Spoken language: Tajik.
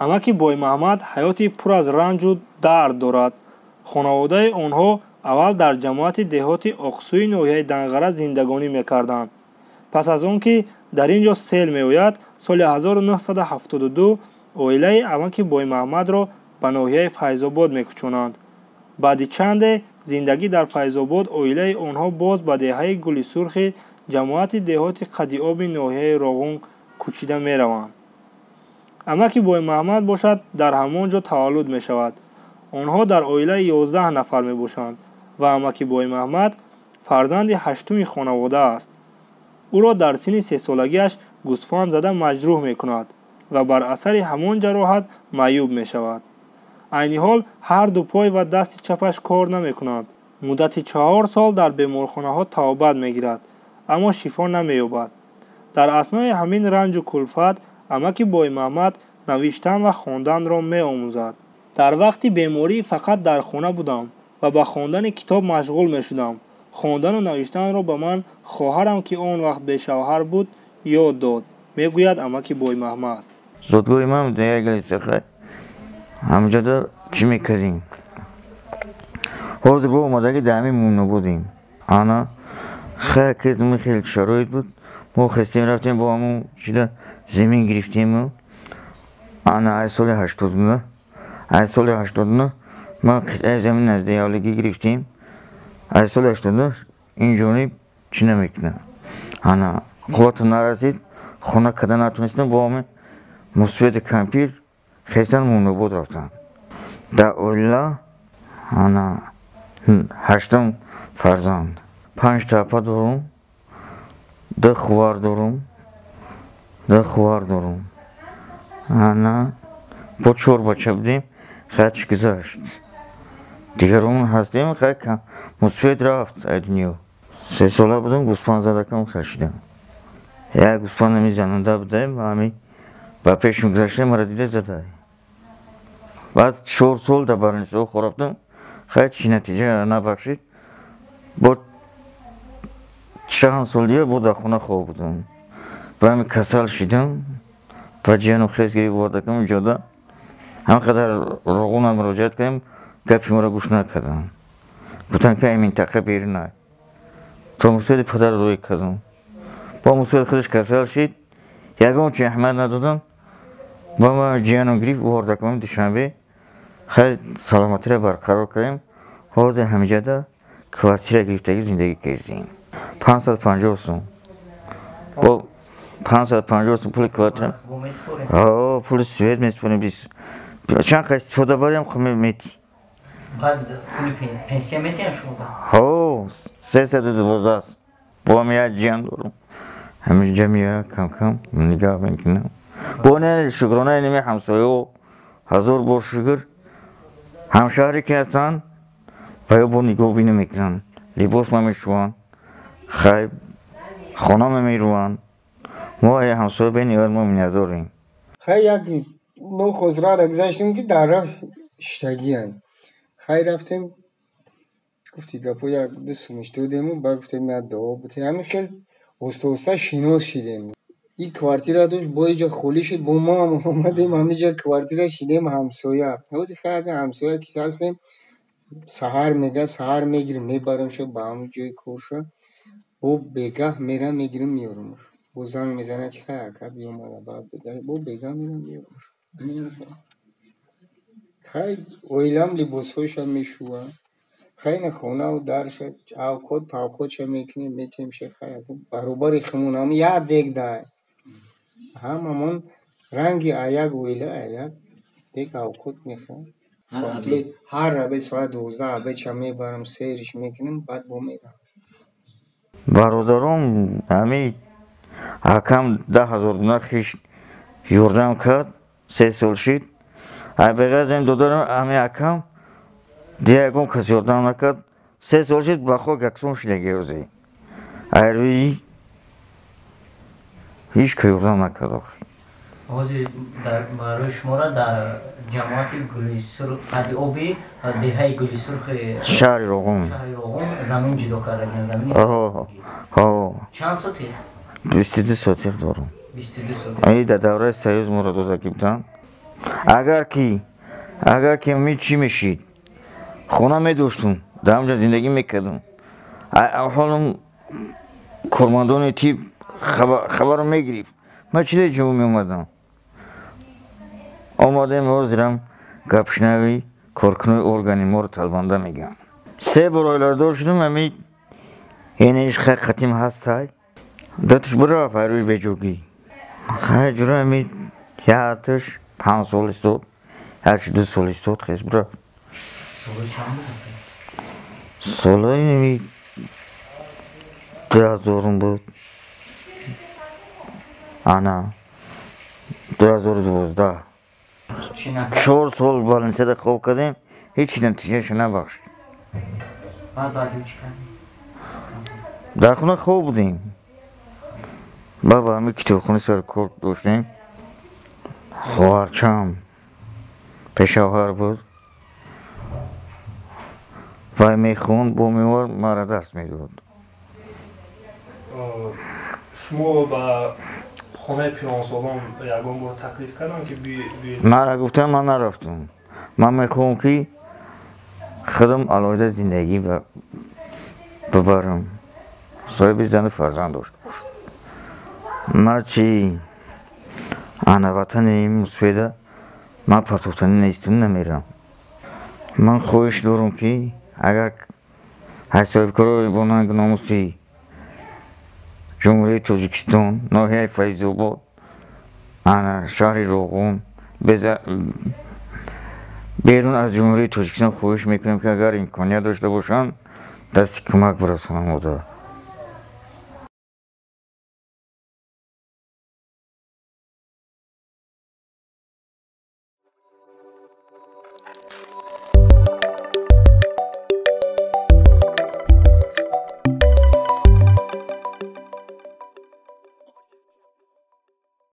Амаки Боймаҳмад ҳаёти пур аз ранҷу дард дорад. Хонаводаи онҳо аввал дар ҷамоати деҳоти Оқсӯи ноҳияи Данғара зиндагонӣ мекарданд. Пас аз он ки дар ин ҷо сел меояд, соли 1972 оилаи амаки Боймаҳмадро ба ноҳияи Файзобод мекӯчонанд. Баъди чанде зиндагӣ дар Файзобод оилаи онҳо боз ба деҳаи Гулисурхи ҷамоати деҳоти Қадиоби ноҳияи Роғун кӯчида мераванд. Амаки Боймаҳмад бошад, дар ҳамон ҷо таваллуд мешавад. Онҳо дар оилаи 11 нафар мебошанд ва амаки Боймаҳмад фарзанди ҳаштуми хонавода аст. Ӯро дар синни сесолагиаш гӯсфанд зада маҷрӯҳ мекунад ва бар асари ҳамон ҷароҳат маъюб мешавад. Айни ҳол ҳар ду пой ва дасти чапаш кор намекунанд. Муддати 4 сол дар беморхонаҳо табобат мегирад, аммо шифо намеёбад. Дар аснои ҳамин ранҷу кулфат амаки Боймаҳмад навиштан ва хонданро меомӯзад. Дар вақти беморӣ фақат дар хона будам ва ба хондани китоб машғул мешудам. Хондану навиштанро ба ман хоҳарам, ки он вақт бешавҳар буд, ёд дод, мегӯяд амаки Боймаҳмад. Зодгоҳи ман деҳаи Галисахай. Ҳамҷода чӣ мекардем? Ҳозир бо омадагӣ дар ҳамин Мӯминободем. Ана хеле хеле шароит буд. Мо хестем, рафтем, бо ҳамон чида замин гирифтему. Ана ай соли 89, ай соли 89 ма қитъаи замин аз деҳалигӣ гирифтем. Ай соли 89 ин ҷониб чӣ намекунам. Ана қувватам нарасид, хона карда натонистам, бо ҳамин мусбати кампир хестан Мӯминобод рафтам. Дар оила ана ҳаштум фарзанд. 5 тапа дорум, 2 хувар дорум, 2 хувар дорум. Ана бо 4 бача будем, хач гузашт. Дигарон ҳастем, хай мусфед рафт ай дунё. 3 сола будам, гӯсфанд задакам хашидам. Як гӯсфанд мезананда будем, ҳами ба пешам гузашта маро дида зада. Баъд 4 сол дар барнисо хорафтам, хай чи натиҷа набахшид. Бо чанд сол дига бо дар хона хоб будам. Ба ҳами касал шидам, ба ҷияну хез гирифт овардакам ҷода. Ҳам қадар Роғунам муроҷиат кардем, гапи моро гӯш накардам. Гуфтанд, ки ай минтақа берун ай. То мусоиди падар рӯй кардам. Бо мусоид худаш касал шид, ягон чи аҳамият надодам. Ба ма ҷияну гирифт овардакам Душанбе. Хай саломатиро барқарор кардем. Ҳозир ҳамиҷода квартира гирифтагӣ зиндагӣ кардем. 550 сум. Бо 550 сум пули квартира. Ҳо, пули свет меспорем. Чанд қай истифода барем, хо мети. Баъд пули пенсия метиҳанд шумо? Ҳо, 312. Бо ҳам як ҷиян дорум. Ҳаминҷа меояд, кам-кам нигаҳ мекунам. Бо не шукронаи ними ҳамсояҳо, ҳазор бор шукр. Ҳамшаҳре ки ҳастанд, ба ё бо нигоҳбинӣ мекунанд. Либос мемешӯванд, хай хона мемерӯванд. Мо ай ҳамсоя бениҳоят мо миннатдорем. Хай як мо хозрада гузаштем, ки дар роҳ иштагианд. Хай рафтем, гуфти гапо як ду сумиш додему, баъд гуфтем як дуо бутем. Ҳамин хел оста-оста шинос шидем. И квартира дошт, бо иҷа холӣ шуд, бо мо ҳам омадем, ҳамиҷа квартира шидем ҳамсоя. Ҳозир хай агар ҳамсоя ки ҳастем, саҳар мега, саҳар мегирим, мебарам шо ба ҳамон ҷои корша. Бо бегаҳ мерам, мегирим, меёрамаш. Бо занг мезанад, ки хай ака биё мара, баъд бегаҳ, бо бегаҳ мерам, меёрамаш. Хай оилам либосҳояша мешӯвад. Хай на хонаву дарша, авқот павқотша мекунем, метемша, хай баробари хумон ҳам як дег дай. Ҳамамон ранги як оила, як дег авқот мехӯрем. Ҳар обед соат 12 обедша мебарам, сериш мекунем, баъд бо мерам. Бародаром ҳами акам 10 000 гуна хишт ёрдам кард, 3 сол шид. Ай беғайр ин додарам ҳами акам дигар ягон кас ёрдам накард. 3 сол шид, ба хок яксон шидаги ҳозир. Ай рӯи ҳеҷ ка ёрдам накард охи. Ҳозир барои шуморо дар ҷамоати Гулисурх, Қадиоби деҳаи Гулисурхи шаҳри Роғун, шаҳри Роғун замин ҷудо кардагианд, замини ҳо. Чанд сотих? 22 сотих дорум. 22 сотих. Ай дар давраи Союз моро додагӣ буданд. Агар ки ми чӣ мешид, хона медоштум, дар ҳамҷа зиндагӣ мекардум. Ҳолам кормандони тиб хабарро мегирифт. Ман чизе ҷо меомадам. Омадем, ҳозирам гапшнави коркунои органи моро талбанда мегӯям. Се бор оиладор шудум, ами енеш хай қатим ҳастай. Даташ бурафт ҳайрӯи беҷогӣ. Хай ҷура ами яҳаташ 5 сол истод, яҳаташ 2 сол истод, хес бурафт. Солҳои чанд буд? Солҳои 2000 буд. Ана 2012. 4 сол больницада хоб кардем, ҳеҷ натиҷаша набахшид. Баъд баъди чӣ кардем? Дар хона хоб будем. Баба ҳами китобхона сар кор доштем. Хоҳарчам пешавҳар буд. Вай мехонд, бо мевар мара дарс медод. Шумо ба хонаи пиронсолон ягон бор таклиф кардам ки биёед? Мара гуфтам, ман нарафтам. Ман мехоҳам ки худам алоҳида зиндагӣ бибарам, соҳиби зану фарзанд дошта бошам. Ман чи ана ватани мусфеда ман патохтанӣ нестам, намерам. Ман хоҳиш дорам ки агар ҳар соҳибкорои бо нангу номуси Ҷумҳурии Тоҷикистон, ноҳияи Файзобод, ана шаҳри Роғун, берун аз Ҷумҳурии Тоҷикистон хоҳиш мекунем ки агар имконият дошта бошанд, дасти кӯмак бирасонам.